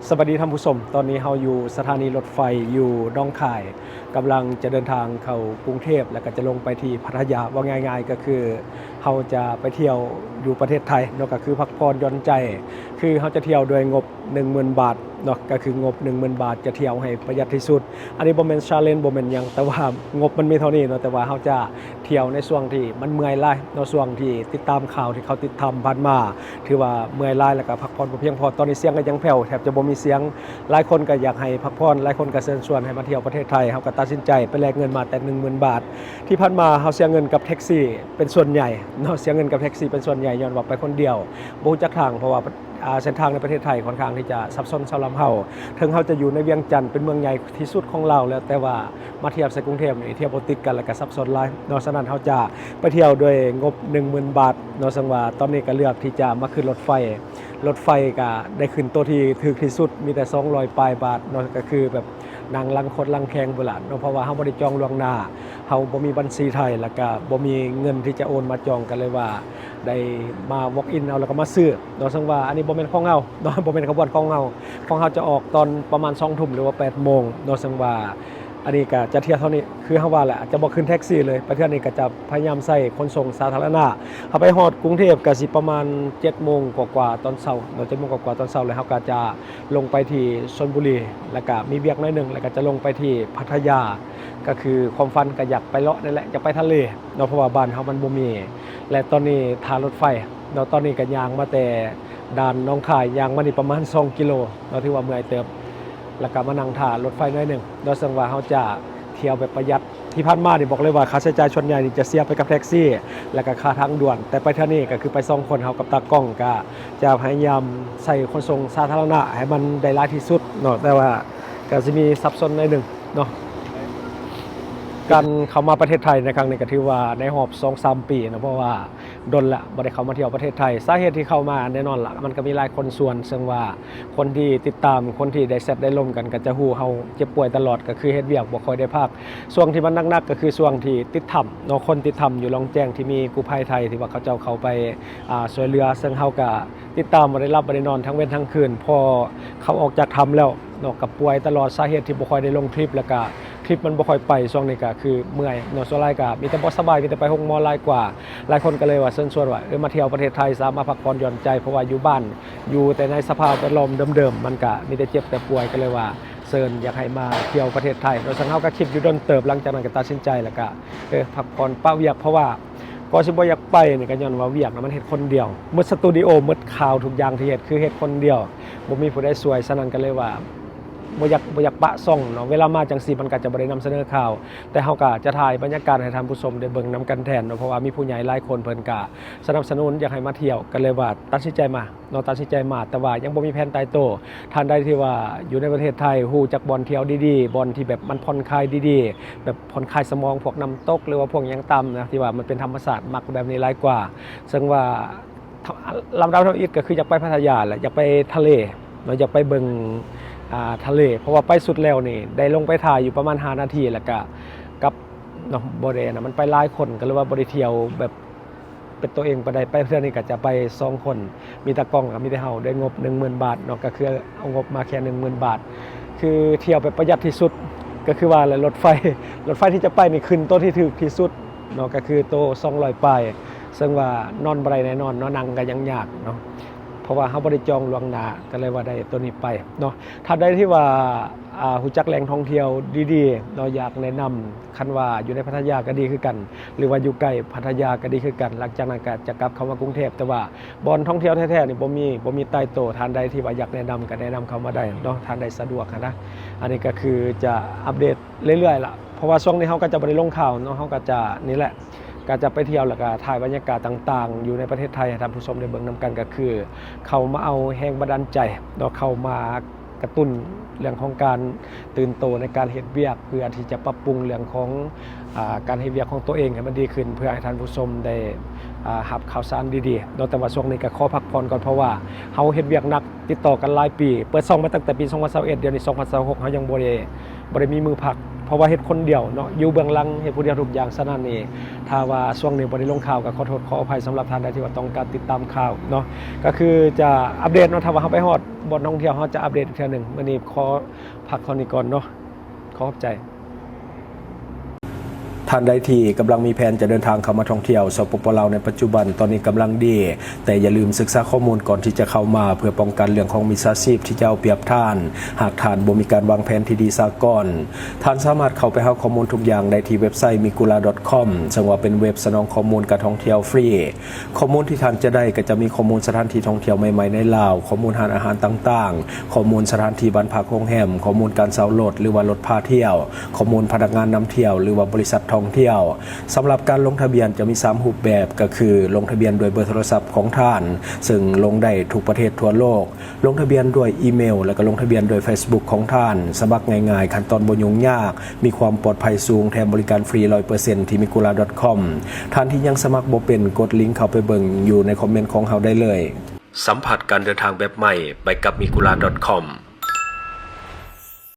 ສະບາຍດີທ່ານຜູ້ຊົມ, ຕອນນີ້ເຮົາຢູ່ສະຖານີລົດໄຟຢູ່ໜອງຄາຍ, ກຳລັງຈະເດີນທາງເຂົ້າກຸງເທບ ແລ້ວກໍຈະລົງໄປທີ່ພັດທະຍາ. ເວົ້າງ່າຍໆກໍຄືເຮົາຈະໄປທ່ຽວຢູ່ປະເທດໄທເນາະ, ກໍຄືພັກຜ່ອນຢ່ອນໃຈ, ຄືເຮົາຈະທ່ຽວດ້ວຍງົບໜຶ່ງໝື່ນບາດເນາະ, ກໍຄືງົບໜຶ່ງໝື່ນບາດ ຈະທ່ຽວໃຫ້ປະຢັດທີ່ສຸດ. ອັນນີ້ບໍ່ແມ່ນ challenge ບໍ່ແມ່ນຫຍັງ, ແຕ່ວ່າງົບມັນມີເທົ່ານີ້ເນາະ, ແຕ່ວ່າເຮົາຈະ ທ່ຽວໃນຊ່ວງທີ່ມັນເມື່ອຍຫຼາຍເນາະ, ຊ່ວງທີ່ຕິດຕາມຂ່າວທີ່ເຂົາຕິດທຳຜ່ານມາ ຖືວ່າເມື່ອຍຫຼາຍ ແລ້ວກໍພັກຜ່ອນບໍ່ພຽງພໍ. ຕອນນີ້ສຽງກໍຍັງແຜ່ວ ແທບຈະບໍ່ມີສຽງ. ຫຼາຍຄົນກໍຢາກໃຫ້ພັກຜ່ອນ, ຫຼາຍຄົນກໍເຊີນຊວນໃຫ້ມາທ່ຽວປະເທດໄທ. ເຮົາກໍຕັດສິນໃຈໄປແລກເງິນມາແຕ່ໜຶ່ງໝື່ນບາດ. ທີ່ຜ່ານມາເຮົາເສຍເງິນກັບແທັກຊີເປັນສ່ວນໃຫຍ່ເນາະ, ເສຍເງິນກັບແທັກຊີເປັນສ່ວນໃຫຍ່ ຍ້ອນວ່າໄປຄົນດຽວ, ບໍ່ຮູ້ຈັກທາງ, ເພາະວ່າ ອ່າ ເສັ້ນທາງໃນປະເທດໄທຂ້ອນຂ້າງທີ່ຈະສັບສົນສຳລັບເຮົາ. ເຖິງເຮົາຈະຢູ່ໃນວຽງຈັນ ເປັນເມືອງໃຫຍ່ທີ່ສຸດຂອງລາວແລ້ວ, ແຕ່ວ່າມາທຽບໃສ່ກຸງເທບນີ້ ທຽບບໍ່ຕິດກັນ ແລ້ວກໍສັບສົນຫຼາຍເນາະ. ສະນັ້ນເຮົາຈະໄປທ່ຽວດ້ວຍງົບໜຶ່ງໝື່ນບາດເນາະ, ເຊິ່ງວ່າຕອນນີ້ກໍເລືອກທີ່ຈະມາຂຶ້ນລົດໄຟ. ລົດໄຟກໍໄດ້ຂຶ້ນໂຕທີ່ຖືກທີ່ສຸດ ມີແຕ່ສອງຮ້ອຍປາຍບາດເນາະ, ກໍຄືແບບ ນັ່ງຫຼັງຄົດຫຼັງແຂ້ງພຸ້ນລະເນາະ, ເພາະວ່າເຮົາບໍ່ໄດ້ຈອງລ່ວງໜ້າ, ເຮົາບໍ່ມີບັນຊີໄທ ແລ້ວກະບໍ່ມີເງິນທີ່ຈະໂອນມາຈອງ, ກໍເລີຍວ່າໄດ້ມາ walk in ເອົາ ແລ້ວກໍມາຊື້ເນາະ. ເຊິ່ງວ່າອັນນີ້ບໍ່ແມ່ນຂອງເຮົາເນາະ, ບໍ່ແມ່ນຂະບວນຂອງເຮົາ, ຂອງເຮົາຈະອອກຕອນປະມານສອງທຸ່ມ ຫຼືວ່າແປດໂມງເນາະ. ເຊິ່ງວ່າອັນນີ້ກໍຈະທ່ຽວເທົ່ານີ້, ຄືເຮົາວ່າແຫຼະ ອາດຈະບໍ່ຂຶ້ນແທັກຊີເລີຍ, ໄປເທື່ອນີ້ກໍຈະພະຍາຍາມໃຊ້ຂົນສົ່ງສາທາລະນະ. ເຮົາໄປຮອດກຸງເທບກໍຊິປະມານເຈັດໂມງກວ່າໆຕອນເຊົ້າເນາະ, ເຈັດໂມງກວ່າໆຕອນເຊົ້າ, ແລ້ວເຮົາກໍຈະ ລົງໄປທີ່ຊົນບຸຣີ ແລ້ວກະມີວຽກໜ້ອຍໜຶ່ງ ແລ້ວກະຈະລົງໄປທີ່ພັດທະຍາ. ກະຄືຄວາມຝັນກະຢາກໄປເລາະນີ້ແຫຼະ, ຢາກໄປທະເລເນາະ, ເພາະວ່າບ້ານເຮົາມັນບໍ່ມີ. ແລະຕອນນີ້ຖ້າລົດໄຟເນາະ, ຕອນນີ້ກະຍ່າງມາແຕ່ດ່ານໜອງຄາຍ, ຍ່າງມານີ້ປະມານສອງກິໂລເນາະ, ຖືວ່າເມື່ອຍເຕີບ. ແລ້ວກະມານັ່ງຖ້າລົດໄຟໜ້ອຍໜຶ່ງເນາະ, ເຊິ່ງວ່າເຮົາຈະທ່ຽວແບບປະຢັດ. ທີ່ຜ່ານມານີ້ບອກເລີຍວ່າຄ່າໃຊ້ຈ່າຍສ່ວນໃຫຍ່ນີ້ຈະເສຍໄປກັບແທັກຊີ ແລ້ວກະຄ່າທາງດ່ວນ, ແຕ່ໄປເທື່ອນີ້ກະຄືໄປສອງຄົນ, ເຮົາກັບຕາກ້ອງກະຈະພະຍາຍາມໃຊ້ຂົນສົ່ງສາທາລະນະໃຫ້ມັນໄດ້ຫຼາຍທີ່ສຸດເນາະ, ແຕ່ວ່າກະຊິມີສັບສົນໜ້ອຍໜຶ່ງເນາະ. ການເຂົ້າມາປະເທດໄທໃນຄັ້ງນີ້ກະຖືວ່າໃນຮອບສອງສາມປີເນາະ, ເພາະວ່າດົນລະບໍ່ໄດ້ເຂົ້າມາທ່ຽວປະເທດໄທ. ສາເຫດທີ່ເຂົ້າມາແນ່ນອນລະ ມັນກະມີຫຼາຍຄົນຊວນ, ເຊິ່ງວ່າ ຄົນທີ່ຕິດຕາມ, ຄົນທີ່ໄດ້ແຊັດໄດ້ລົມກັນ ກໍຈະຮູ້ເຮົາເຈັບປ່ວຍຕະຫຼອດ, ກໍຄືເຮັດວຽກບໍ່ຄ່ອຍໄດ້ພັກ. ຊ່ວງທີ່ມັນໜັກໆ ກໍຄືຊ່ວງທີ່ຕິດຖ້ຳເນາະ, ຄົນຕິດຖ້ຳຢູ່ລ່ອງແຈ້ງ ທີ່ມີກູ້ໄພໄທ ທີ່ວ່າເຂົາເຈົ້າເຂົ້າໄປ ອ່າ ຊ່ວຍເຫຼືອ, ເຊິ່ງເຮົາກໍຕິດຕາມ ບໍ່ໄດ້ຫຼັບບໍ່ໄດ້ນອນທັງເວັນທັງຄືນ, ພໍເຂົາອອກຈາກຖ້ຳແລ້ວເນາະ ກໍປ່ວຍຕະຫຼອດ. ສາເຫດທີ່ບໍ່ຄ່ອຍໄດ້ລົງຄລິບ ແລ້ວກໍຄລິບມັນບໍ່ຄ່ອຍໄປຊ່ວງນີ້ ກໍຄືເມື່ອຍເນາະ, ສ່ວນຫຼາຍກໍມີແຕ່ບໍ່ສະບາຍ, ມີແຕ່ໄປໂຮງໝໍຫຼາຍກວ່າ. ຫຼາຍຄົນກໍເລີຍວ່າເຊີນຊວນວ່າ ເອີ ມາທ່ຽວປະເທດໄທຊະ, ມາພັກຜ່ອນຢ່ອນໃຈ, ເພາະວ່າຢູ່ບ້ານ ຢູ່ແຕ່ໃນສະພາບແວດລ້ອມເດີມໆ ມັນກະມີແຕ່ເຈັບແຕ່ປ່ວຍ, ກໍເລີຍວ່າເຊີນ ຢາກໃຫ້ມາທ່ຽວປະເທດໄທເນາະ. ເຊິ່ງເຮົາກໍຄິດຢູ່ດົນເຕີບ, ຫຼັງຈາກນັ້ນກໍຕັດສິນໃຈ ແລ້ວກະ ເອີ ພັກຜ່ອນປະວຽກ, ເພາະວ່າກໍຊິບໍ່ຢາກໄປນີ້ ກໍຍ້ອນວ່າວຽກນະ ມັນເຮັດຄົນດຽວ, ໝົດສະຕູດິໂອ ໝົດຂ່າວທຸກຢ່າງທີ່ເຮັດ ຄືເຮັດຄົນດຽວ, ບໍ່ມີຜູ້ໃດຊ່ວຍ. ສະນັ້ນກໍເລີຍວ່າບໍ່ຢາກ ບໍ່ຢາກປະຊ່ອງເນາະ, ເວລາມາຈັ່ງຊີ້ ມັນກໍຈະບໍ່ໄດ້ນຳສະເໜີຂ່າວ, ແຕ່ເຮົາກໍຈະຖ່າຍບັນຍາກາດໃຫ້ທ່ານຜູ້ຊົມໄດ້ເບິ່ງນຳກັນແທນເນາະ, ເພາະວ່າມີຜູ້ໃຫຍ່ຫຼາຍຄົນ ເພິ່ນກໍສະໜັບສະໜູນ ຢາກໃຫ້ມາທ່ຽວ, ກໍເລີຍວ່າຕັດສິນໃຈມາ ເນາະ, ຕັດສິນໃຈມາ, ແຕ່ວ່າຍັງບໍ່ມີແຜນຕາຍໂຕ. ທ່ານໃດທີ່ວ່າຢູ່ໃນປະເທດໄທ ຮູ້ຈັກບ່ອນທ່ຽວດີໆ, ບ່ອນທີ່ແບບມັນຜ່ອນຄາຍດີໆ, ແບບຜ່ອນຄາຍສະໝອງ, ພວກນ້ຳຕົກ ຫຼືວ່າພວກຫຍັງຕາມນະ ທີ່ວ່າມັນເປັນທຳມະຊາດ, ມັກແບບນີ້ຫຼາຍກວ່າ. ເຊິ່ງວ່າ ລຳດັບທຳອິດກໍຄືຢາກໄປພັດທະຍາແຫຼະ, ຢາກໄປທະເລເນາະ, ຢາກໄປເບິ່ງ ອ່າ ທະເລ, ເພາະວ່າໄປສຸດແລ້ວນີ້ ໄດ້ລົງໄປຖ່າຍຢູ່ປະມານຫ້ານາທີ ແລ້ວກະກັບເນາະ, ບໍ່ໄດ້ນະ, ມັນໄປຫຼາຍຄົນ ກໍເລີຍວ່າບໍ່ໄດ້ທ່ຽວແບບ ເປັນຕົວເອງປານໃດ. ໄປເທື່ອນີ້ກໍຈະໄປສອງຄົນ, ມີຕາກ້ອງ ກໍມີແຕ່ເຮົາ, ດ້ວຍງົບໜຶ່ງໝື່ນບາດເນາະ, ກໍຄືເອົາງົບມາແຄ່ໜຶ່ງໝື່ນບາດ, ຄືທ່ຽວແບບປະຢັດທີ່ສຸດ. ກໍຄືວ່າແຫຼະ ລົດໄຟ ລົດໄຟທີ່ຈະໄປນີ້ຂຶ້ນໂຕທີ່ຖືກທີ່ສຸດເນາະ, ກໍຄືໂຕສອງຮ້ອຍປາຍ, ເຊິ່ງວ່ານອນບໍ່ໄດ້ແນ່ນອນເນາະ, ນັ່ງກໍຍັງຍາກເນາະ, ເພາະວ່າເຮົາບໍ່ໄດ້ຈອງລ່ວງໜ້າ, ກໍເລີຍວ່າໄດ້ໂຕນີ້ໄປເນາະ. ທ່ານໃດທີ່ວ່າ ອ່າ ຮູ້ຈັກແຫຼ່ງທ່ອງທ່ຽວດີໆເນາະ, ຢາກແນະນຳ, ຄັນວ່າຢູ່ໃນພັດທະຍາກໍດີຄືກັນ ຫຼືວ່າຢູ່ໃກ້ພັດທະຍາກໍດີຄືກັນ, ຫຼັງຈາກນັ້ນກໍຈະກັບເຂົ້າມາກຸງເທບ. ແຕ່ວ່າບ່ອນທ່ອງທ່ຽວແທ້ໆນີ້ບໍ່ມີ, ບໍ່ມີຕາຍໂຕ. ທ່ານໃດທີ່ວ່າຢາກແນະນຳກໍແນະນຳເຂົ້າມາໄດ້ເນາະ, ທ່ານໃດສະດວກຫັ້ນນະ. ອັນນີ້ກໍຄືຈະອັບເດດເລື້ອຍໆລະ, ເພາະວ່າຊ່ວງນີ້ເຮົາກໍຈະບໍ່ໄດ້ລົງຂ່າວເນາະ, ເຮົາກໍຈະນີ້ແຫຼະ ກໍຈະໄປທ່ຽວ ແລ້ວກໍຖ່າຍບັນຍາກາດຕ່າງໆຢູ່ໃນປະເທດໄທໃຫ້ທ່ານຜູ້ຊົມໄດ້ເບິ່ງນຳກັນ, ກໍຄືເຂົ້າມາເອົາແຮງບັນດານໃຈເນາະ, ເຂົ້າມາ ກະຕຸ້ນເລື່ອງຂອງການຕື່ນໂຕໃນການເຮັດວຽກ ເພື່ອທີ່ຈະປັບປຸງເລື່ອງຂອງ ອາ ການເຮັດວຽກຂອງຕົວເອງໃຫ້ມັນດີຂຶ້ນ ເພື່ອໃຫ້ທ່ານຜູ້ຊົມໄດ້ ອາ ຮັບຂ່າວສານດີໆເນາະ. ແຕ່ວ່າຊ່ວງນີ້ກໍຂໍພັກຜ່ອນກ່ອນ ເພາະວ່າເຮົາເຮັດວຽກໜັກຕິດຕໍ່ກັນຫຼາຍປີ, ເປີດຊ່ອງມາຕັ້ງແຕ່ປີສອງພັນຊາວເອັດ ດຽວນີ້ສອງພັນຊາວຫົກ ເຮົາຍັງບໍ່ໄດ້ ບໍ່ໄດ້ມີມື້ພັກ ເພາະວ່າເຮັດຄົນດຽວເນາະ ຢູ່ເບື້ອງຫຼັງ ເຮັດຜູ້ດຽວທຸກຢ່າງ. ສະນັ້ນນີ້ ຖ້າວ່າຊ່ວງນີ້ບໍ່ໄດ້ລົງຂ່າວ ກໍຂໍໂທດຂໍອະໄພສຳລັບທ່ານໃດທີ່ວ່າຕ້ອງການຕິດຕາມຂ່າວເນາະ. ກໍຄືຈະອັບເດດເນາະ ຖ້າວ່າເຮົາໄປຮອດບ່ອນທ່ອງທ່ຽວ ເຮົາຈະອັບເດດອີກເທື່ອໜຶ່ງ. ມື້ນີ້ຂໍພັກເທົ່ານີ້ກ່ອນເນາະ. ຂໍຂອບໃຈ. ທ່ານໃດທີ່ກຳລັງມີແຜນຈະເດີນທາງເຂົ້າມາທ່ອງທ່ຽວ ສປປ ລາວ ໃນປັດຈຸບັນ ຕອນນີ້ກຳລັງດີ, ແຕ່ຢ່າລືມສຶກສາຂໍ້ມູນກ່ອນທີ່ຈະເຂົ້າມາ ເພື່ອປ້ອງກັນເລື່ອງຂອງມິດສາຊີບທີ່ຈະເອົາປຽບທ່ານ ຫາກທ່ານບໍ່ມີການວາງແຜນທີ່ດີສາກ່ອນ. ທ່ານສາມາດເຂົ້າໄປຫາຂໍ້ມູນທຸກຢ່າງໄດ້ທີ່ເວັບໄຊ migura.com ເຊິ່ງວ່າເປັນເວັບສະໜອງຂໍ້ມູນການທ່ອງທ່ຽວຟຣີ. ຂໍ້ມູນທີ່ທ່ານຈະໄດ້ກໍຈະມີຂໍ້ມູນສະຖານທີ່ທ່ອງທ່ຽວໃໝ່ໆໃນລາວ, ຂໍ້ມູນຮ້ານອາຫານຕ່າງໆ, ຂໍ້ມູນສະຖານທີ່ບ້ານພັກໂຮງແຮມ, ຂໍ້ມູນການເຊົ່າລົດ ຫຼືວ່າລົດພາທ່ຽວ, ຂໍ້ມູນພະນັກງານນຳທ່ຽວ ຫຼືວ່າບໍລິສັດທ່ອງທ່ຽວ. ສຳລັບການລົງທະບຽນຈະມີສາມຮູບແບບ ກໍຄືລົງທະບຽນດ້ວຍເບີໂທລະສັບຂອງທ່ານ ເຊິ່ງລົງໄດ້ທຸກປະເທດທົ່ວໂລກ, ລົງທະບຽນດ້ວຍອີເມວ ແລະ ກໍລົງທະບຽນດ້ວຍ Facebook ຂອງທ່ານ. ສະໝັກງ່າຍໆ, ຂັ້ນຕອນບໍ່ຫຍຸ້ງຍາກ, ມີຄວາມປອດໄພສູງ, ແຖມບໍລິການຟຣີ ຮ້ອຍເປີເຊັນ ທີ່ migura.com. ທ່ານທີ່ຍັງສະໝັກບໍ່ເປັນ, ກົດລິງເຂົ້າໄປເບິ່ງຢູ່ໃນຄອມເມັນຂອງເຮົາໄດ້ເລີຍ. ສຳຜັດການເດີນທາງແບບໃໝ່ ໄປກັບ migura.com.